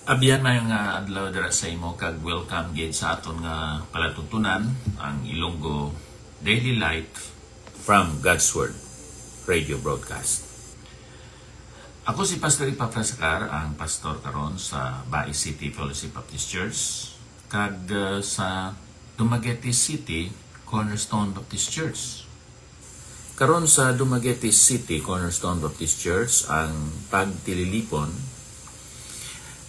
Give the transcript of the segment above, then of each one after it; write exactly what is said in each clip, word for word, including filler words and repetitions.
Abyan, may nga adlaw dira sa imo, kag welcome gid sa aton nga palatuntunan, ang Ilonggo Daily Light from God's Word Radio Broadcast. Ako si Pastor Epafras Acar, ang pastor karon sa Bai City Fellowship Baptist Church, kag, uh, sa Dumaguete City Cornerstone Baptist Church. Karon sa Dumaguete City Cornerstone Baptist Church ang pagtililipon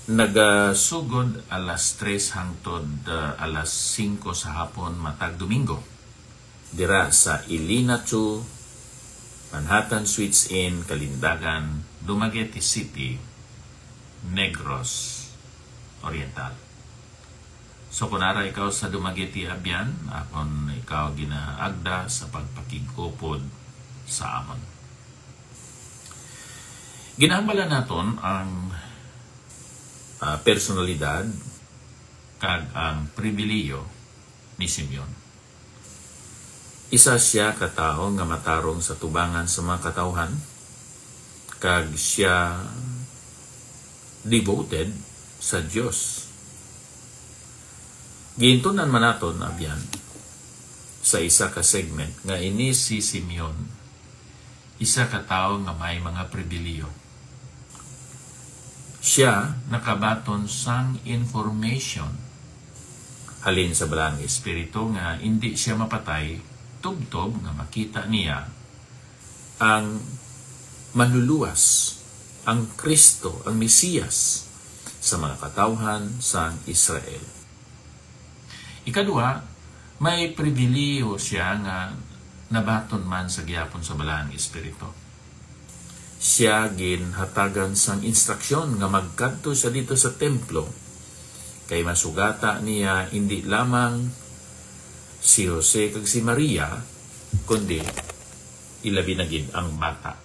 nagasugod alas tres hangtod, ah, alas singko sa hapon matag Domingo, dira sa Ilina Two, Manhattan Suites Inn, Kalindagan, Dumaguete City, Negros Oriental. So, kung ara ikaw sa Dumaguete, abyan, akon ikaw ginaagda sa pagpakig-upod sa amon. Ginahambal naton ang, ah, personalidad kag ang pribilihiyo ni Simeon. Isa sia ka tawo nga matarong sa tubangan sa mga katawhan, kag sia devoted sa Dios. Giintunan man naton, abyan, sa isa ka segment nga ini si Simeon, isa ka tawo nga may mga pribilihiyo. Sia nakabaton sang information halin sa Balaan nga Espiritu nga indi sia mapatay, tubtob nga makita niya ang Manluluwas, ang Cristo, ang Mesias, sa mga katawhan sang Israel. Ikaduha, may pribilihiyo sia nga nabaton man sa gihapon sa Balaan nga Espiritu. Sia ginhatagan sang instruksyon nga magkadto sia didto sa templo, kay masugata niya indi lamang si Jose kag si Maria, kundi ilabi na gid ang bata.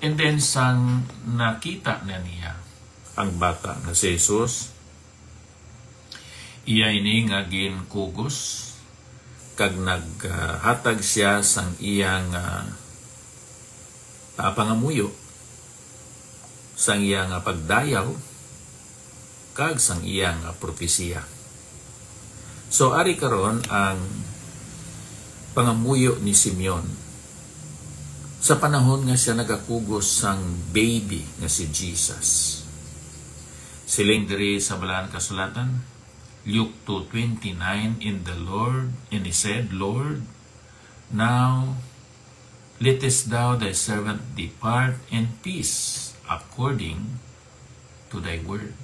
And then, sang nakita na niya ang bata nga si Jesus, iya ini nga ginkugos, kag naghatag sia sang iya nga, ah, pangamuyo, sang iya nga pagdayaw, kag sang iya nga propesiya. So, ari karon ang pangamuyo ni Simeon sa panahon nga sia nagakugos sang baby nga si Jesus. Siling diri sa Balaan Kasulatan, Luke two twenty-nine, "In the Lord, and he said, Lord, now lettest thou thy servant depart in peace according to thy word."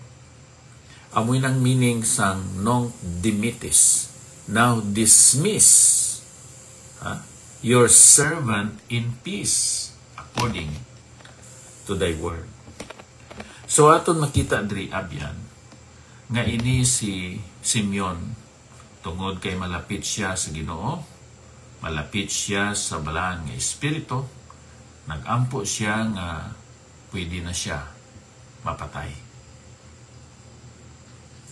Amo nang meaning sang "Nunc dimittis." Now dismiss, ha, your servant in peace according to thy word. So, aton makita diri, abyan, nga ini si Simeon, tungod kay malapit sia sa Ginoo, malapit sia sa Balaan nga Espiritu, nag-ampo sia nga pwede na sia mapatay.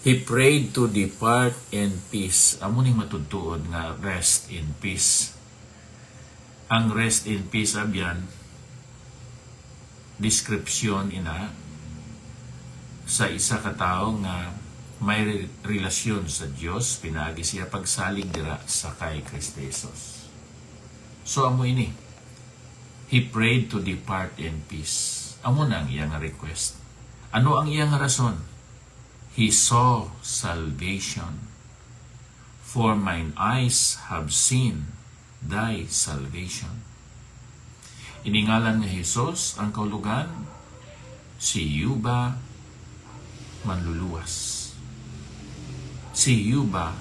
He prayed to depart in peace. Amo ning matuod-tuod nga rest in peace. Ang rest in peace, abyan, description ina sa isa ka tawo nga may re-, relasyon sa Dios pinaagi siya pagsalig dira sa kay Cristo Jesus. So, amo ini. He prayed to depart in peace. Amo na ang iya nga request. Ano ang iya nga rason? "He saw salvation. For mine eyes have seen thy salvation." Ini ngalan nga Jesus, ang kahulogan, si Jehovah Manluluwas. Si Jehovah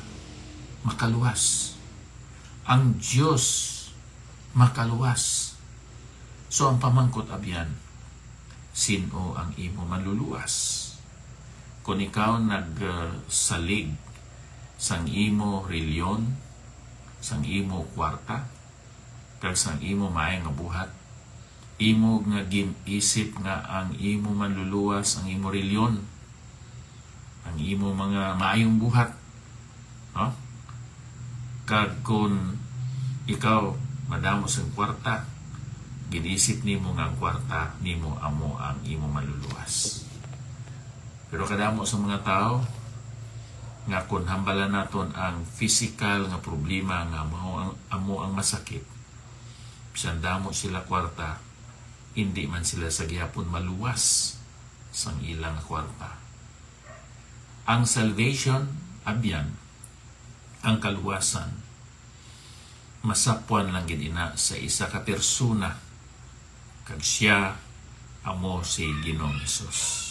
Makaluwas. Ang Dios makaluwas. So, ang pamangkot, abyan, sin-o ang imo manluluwas? Kung ikaw nagsalig sang imo reliyon, sang imo kwarta, kag sang imo maay nga buhat, imo nga gin-isip nga ang imo manluluwas ang imo reliyon, ang imo mga maayong buhat, no? Kag kun ikaw madamo sing kwarta, gin-isip nimo nga ang kwarta nimo amo ang imo manluluwas. Pero kadamo sa mga tawo nga, kung hambalan naton ang physical nga problema nga amo ang, amo ang masakit, bisan damo sila kwarta, hindi man sila sa gihapon maluwas sang ilang kwarta. Ang salvation, abyan, ang kaluwasan, masapwan lang gid ina sa isa ka persona, kag siya amo si Ginoong Hesus.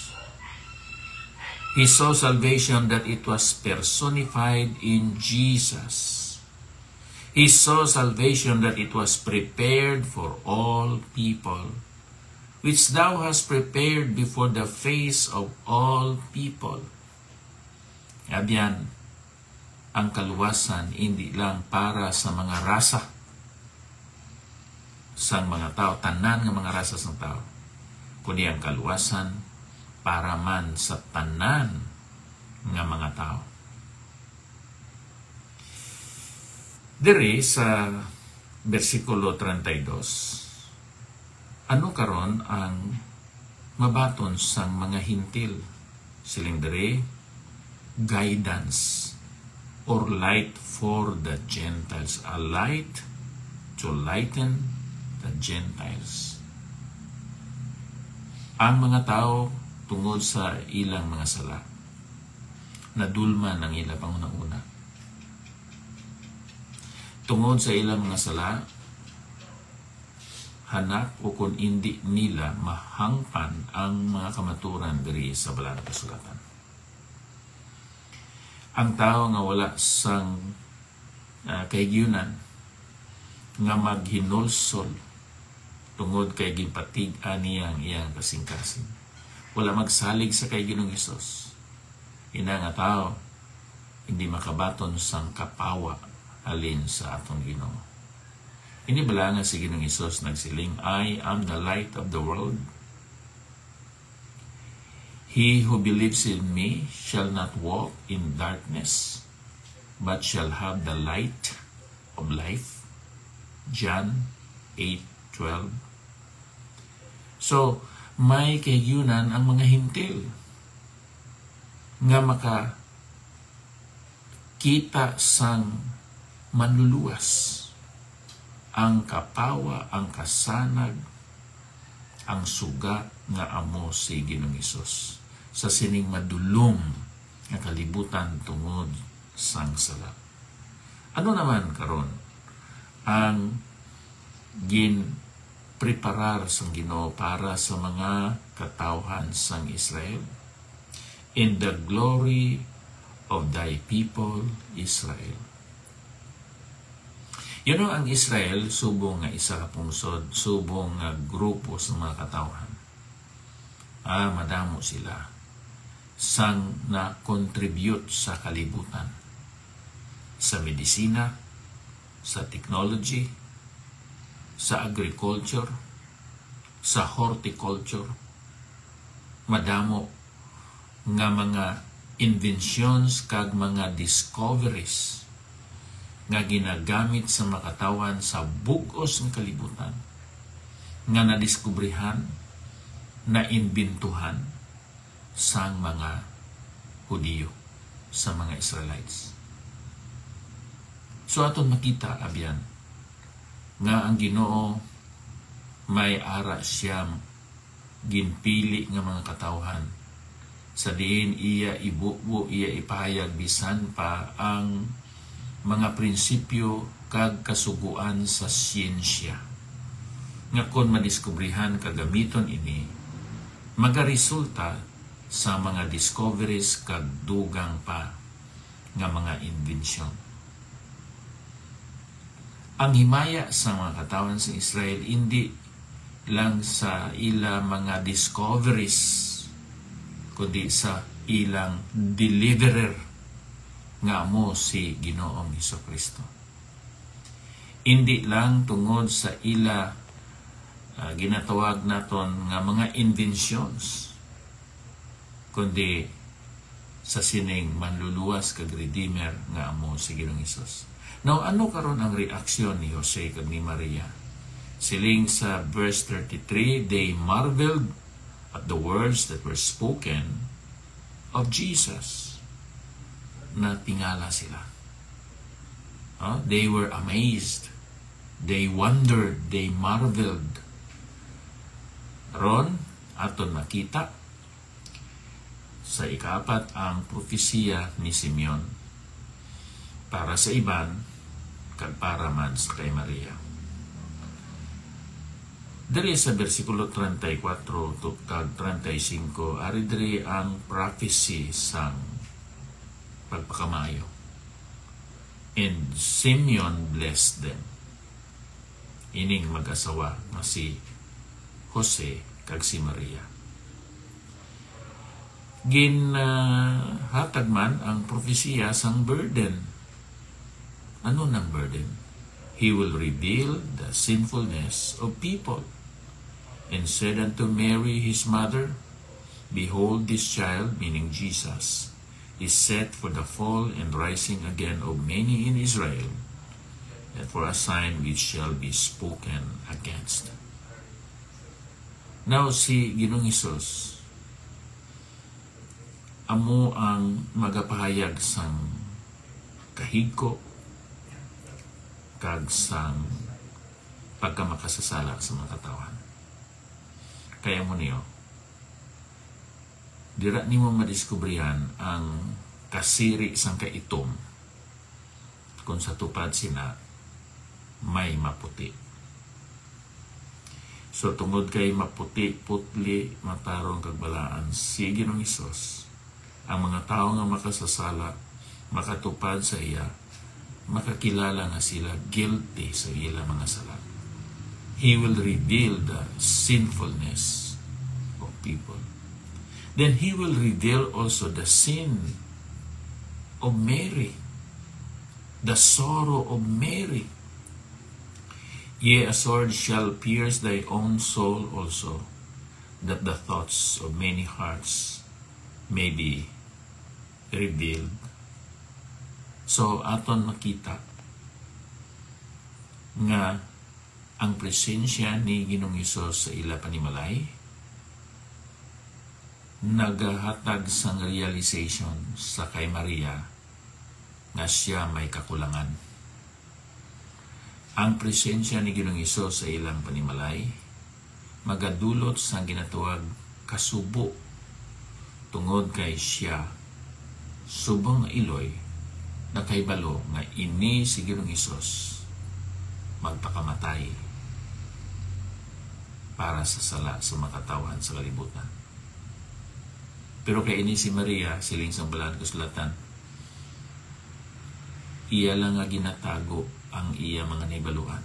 He saw salvation that it was personified in Jesus. He saw salvation that it was prepared for all people, which thou hast prepared before the face of all people. Abyan, ang kaluwasan hindi lang para sa mga rasa sang mga tawo, tanan nga mga rasa sang tawo, kundi ang kaluwasan para man sa tanan nga mga tawo. Diri sa bersikulo treinta y dos, ano karon ang mabaton sang mga Hentil? Siling diri, guidance or light for the Gentiles, a light to lighten the Gentiles. Ang mga tawo, tungod sa ilang mga sala, nadulman ang ila panghunahuna. Tungod sa ilang mga sala, hanap o kon indi nila mahangpan ang mga kamaturan diri sa Balaan nga Kasulatan. Ang tawo nga wala sang, ah, kahigyunan nga maghinulsol tungod kay ginpatig-a niya ang iyang kasingkasing, wala magsalig sa kay Ginoong Hesus. Ina nga tawo hindi makabaton sang kapawa halin sa aton Ginoo. Ini bala nga si Ginoong Hesus nagsiling, "I am the light of the world. He who believes in me shall not walk in darkness, but shall have the light of life." John eight twelve. So, may kahigyunan ang mga Hentil nga makakita sang Manluluwas, ang kapawa, ang kasanag, ang suga nga amo si Ginoong Hesus sa sining madulom nga kalibutan tungod sang sala. Ano naman karon ang ginpreparar sang Ginoo para sa mga katawhan sang Israel? "In the glory of thy people Israel." You know, ang Israel, subong nga isa ka pungsod, subong nga grupo sa mga katawhan, ah, madamo sila sang na-contribute sa kalibutan, sa medisina, sa technology, sa agriculture, sa horticulture. Madamo nga mga inventions kag mga discoveries nga ginagamit sa mga katawhan sa bug-os nga kalibutan, nga nadiskubrihan, naimbintuhan sang mga Hudiyo, sa mga Israelites. So, aton makita, abyan, nga ang Ginoo may ara siya ginpili nga mga katawhan, sa diin iya ibubo, iya ipahayag bisan pa ang mga prinsipyo kag kasugoan sa siyensya, nga kon madiskubrihan kag gamiton ini, magaresulta sa mga discoveries kag dugang pa nga mga imbensyon. Ang himaya sa mga katawhan sa Israel indi lang sa ila mga discoveries, kundi sa ilang deliverer nga amo si Ginoong Jesu-Cristo. Indi lang tungod sa ila, ah, ginatawag naton nga mga inventions, kundi sa sining manluluwas kag redeemer nga amo si Ginoong Hesus. Now, ano karon ang reaksyon ni Jose kag ni Maria? Siling sa verse thirty-three, "They marveled at the words that were spoken, of Jesus. Natingala sila. Ah, they were amazed. They wondered. They marveled. Ron, aton makita sa ikaapat ang propesiya ni Simeon para sa iban kag para man sa kay Maria. Diri sa bersikulo treinta y cuatro to kag treinta y cinco, ari diri ang prophecy sang pagpakamaayo. "And Simeon blessed them." Ining mag-asawa nga si Jose kag si Maria. Ginhatag man ang propesiya sang burden. Ano nang burden? "He will reveal the sinfulness of people, and said unto Mary his mother, Behold, this child," meaning Jesus, "is set for the fall and rising again of many in Israel, and for a sign which shall be spoken against." Now, si Ginoong Hesus amo ang magapahayag sang kahigko kag sang pagkamakasasala sa mga katawhan. Kaya mo niyo, dira nimo madiskubrihan ang kasiri sang kaitom, kung sa tupad sina may maputi. So, tungod kay maputi, putli, matarong kag balaan si Ginoong Hesus, ang mga tawo nga makasasala, makatupad sa iya, makakilala nga sila guilty sa ila mga sala. He will reveal the sinfulness of people. Then he will reveal also the sin of Mary, the sorrow of Mary. "Yea, a sword shall pierce thy own soul also, that the thoughts of many hearts may be revealed." So, aton makita nga ang presensya ni Ginoong Hesus sa ila panimalay nagahatag sang realization sa kay Maria nga sia may kakulangan. Ang presensya ni Ginoong Hesus sa ilang panimalay magadulot sang ginatawag kasubo, tungod kay sia, subong nga iloy, nakahibalo nga ini si Ginoong Hesus magpakamatay para sa sala sa mga katawhan sa kalibutan. Pero kay ini si Maria, siling sang Balaan Kasulatan, iya lang nga ginatago ang iya mga nahibaluan.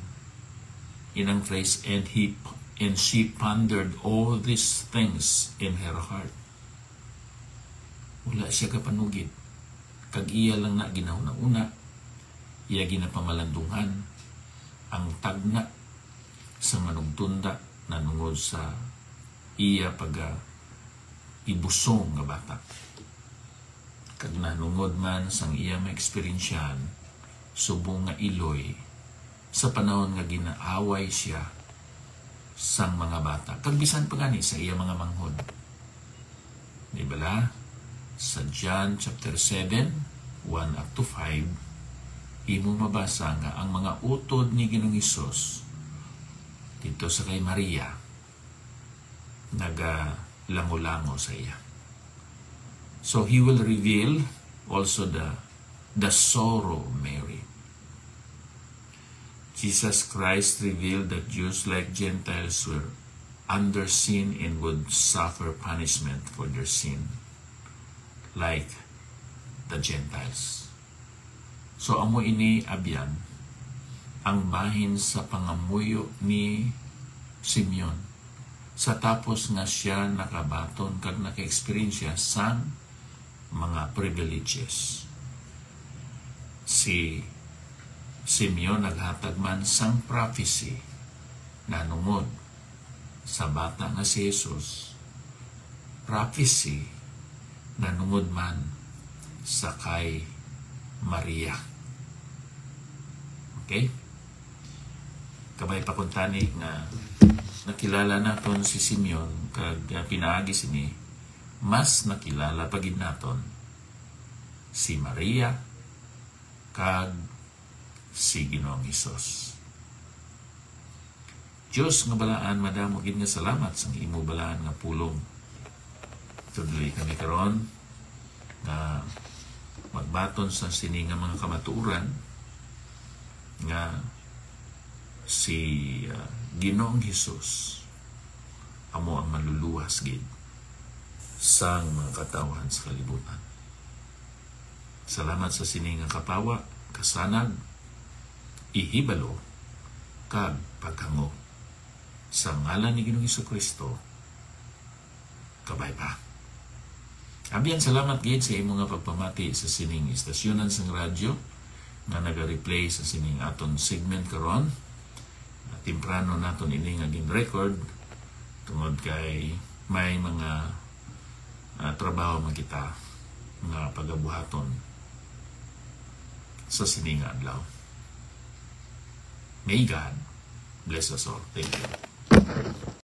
Inang phrase, "And he, and she pondered all these things in her heart." Wala siya kapanugid, kag iya lang na ginahuna-una, iya ginapamalandungan ang tagna sa manugtunda nanungod sa iya pag-, ah, ibusong nga bata. Kag nanungod man sang iya maeksperiensyahan, subong nga iloy, sa panahon nga ginaaway siya sang mga bata, kag bisan pa gani sa iya mga manghod. Di bala? Sa John chapter seven, one up to five, imo mabasa nga ang mga utod ni Ginoong Hesus didto sa kay Maria nagalango-lango sa iya. So he will reveal also the, the sorrow of Mary. Jesus Christ revealed that Jews like Gentiles were under sin and would suffer punishment for their sin like the Gentiles. So, amo ini, abyan, ang bahin sa pangamuyo ni Simeon sa tapos nga sia nakabaton kag naka-eksperyensya sang mga privileges. Si Simeon naghatag man sang prophecy nanungod sa bata nga si Jesus, prophecy nanungod man sa kay Maria. Okay? Kabay pa kuntani nga nakilala naton si Simeon, kag, ah, pinaagi sini, Mas nakilala pa gid naton si Maria kag si Ginoong Hesus. Dios nga balaan, madamo gid nga salamat sang imo balaan nga pulong. Tudloy kami karon nga magbaton sa sini nga mga kamatuoran nga si, ah, Ginoong Hesus amo ang manluluwas gid sang mga katawhan sa kalibutan. Salamat sa sini nga kapawa, kasanag, ihibalo, kag paghango. Sa ngalan ni Ginoong Jesu-Cristo, kabay pa. Abyan, salamat gid sa imo nga pagpamati sa sining istasyonan sang radyo nga naga-replay sa sining aton segment karon. Temprano naton ini nga gin-record tungod kay may mga, ah, trabaho man kita nga pagabuhaton sa sini nga adlaw. May God bless us all. Thank you.